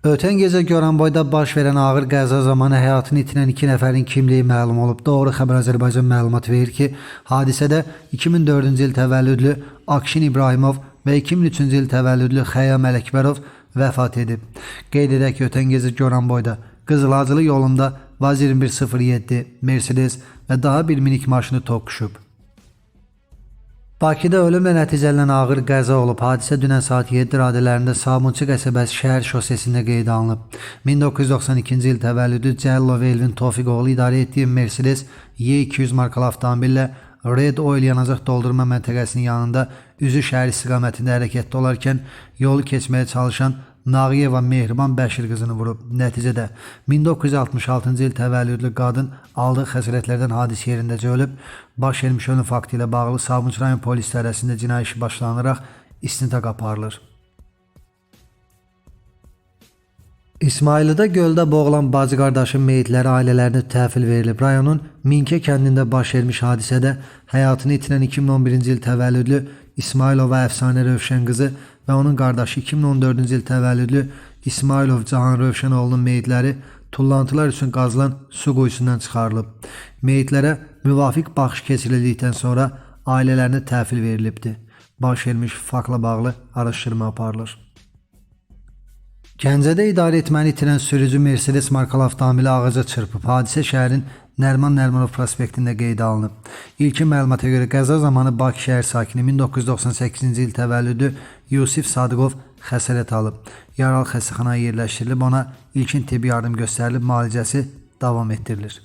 Ötən gecə Goranboyda baş verən ağır qəza zamanı həyatını itirən 2 nəfərin kimliyi məlum olub. Doğru Xəbər Azərbaycan məlumat verir ki, hadisədə 2004-cü il təvəllüdlü Akşin İbrahimov və 2003-cü il təvəllüdlü Xəyam Ələkbərov vəfat edib. Qeyd edək ki, ötən gecə Goranboyda Qızılhacılı yolunda Vaz 2107, Mercedes və daha bir minik maşını toqquşub. Bakıda ölümlə nəticələnən ağır qəza olub. Hadisə dünən saat 7 radələrində Sabunçu qəsəbəsi şəhər şosesində qeydə alınıb. 1992-ci il təvəllüdü Cəllov Elvin Tofiqoğlu idarə etdiyi Mercedes Y200 markalı avtomobillə Red Oil yanacaq doldurma məntəqəsinin yanında üzü şəhər istiqamətində hərəkətdə olarkən yolu keçməyə çalışan Nağıyeva Mehriban Bəşir qızını vurub. Nəticədə 1966-cı il təvəllüdlü qadın aldığı xəsarətlərdən hadisə yerindəcə ölüb. Baş vermiş ölüm faktı ilə bağlı Sabunçu rayon polis idarəsində cinayət işi başlanılaraq istintaq aparılır. İsmayıllıda göldə boğulan bacı qardaşın meyitləri ailələrinə təhvil verilib. Rayonun Minkə kəndində baş vermiş hadisədə həyatını itirən 2011-ci il təvəllüdlü İsmayılova Əfsanə Rövşən qızı və onun qardaşı 2014-cü il təvəllüdlü İsmayılov Cahan Rövşənoğlunun meyitləri tullantılar üçün qazılan su quyusundan çıxarılıb. Meyitlərə müvafiq baxış keçirildikdən sonra ailələrinə təhvil verilibdi. Baş vermiş faktla bağlı araşdırma aparılır. Gəncədə idarə etməni itirən sürücü Mercedes markalı avtomobili ağaca çırpıb. Hadisə şəhərin Nərman Nərmanov prospektində qeydə alınıb. İlkin məlumata görə qəza zamanı Bakı şəhər sakini 1998-ci il təvəllüdü Yusif Sadıqov xəsarət alıb. Yaralı xəstəxanaya yerləşdirilib, ona ilkin tibbi yardım göstərilib, müalicəsi davam etdirilir.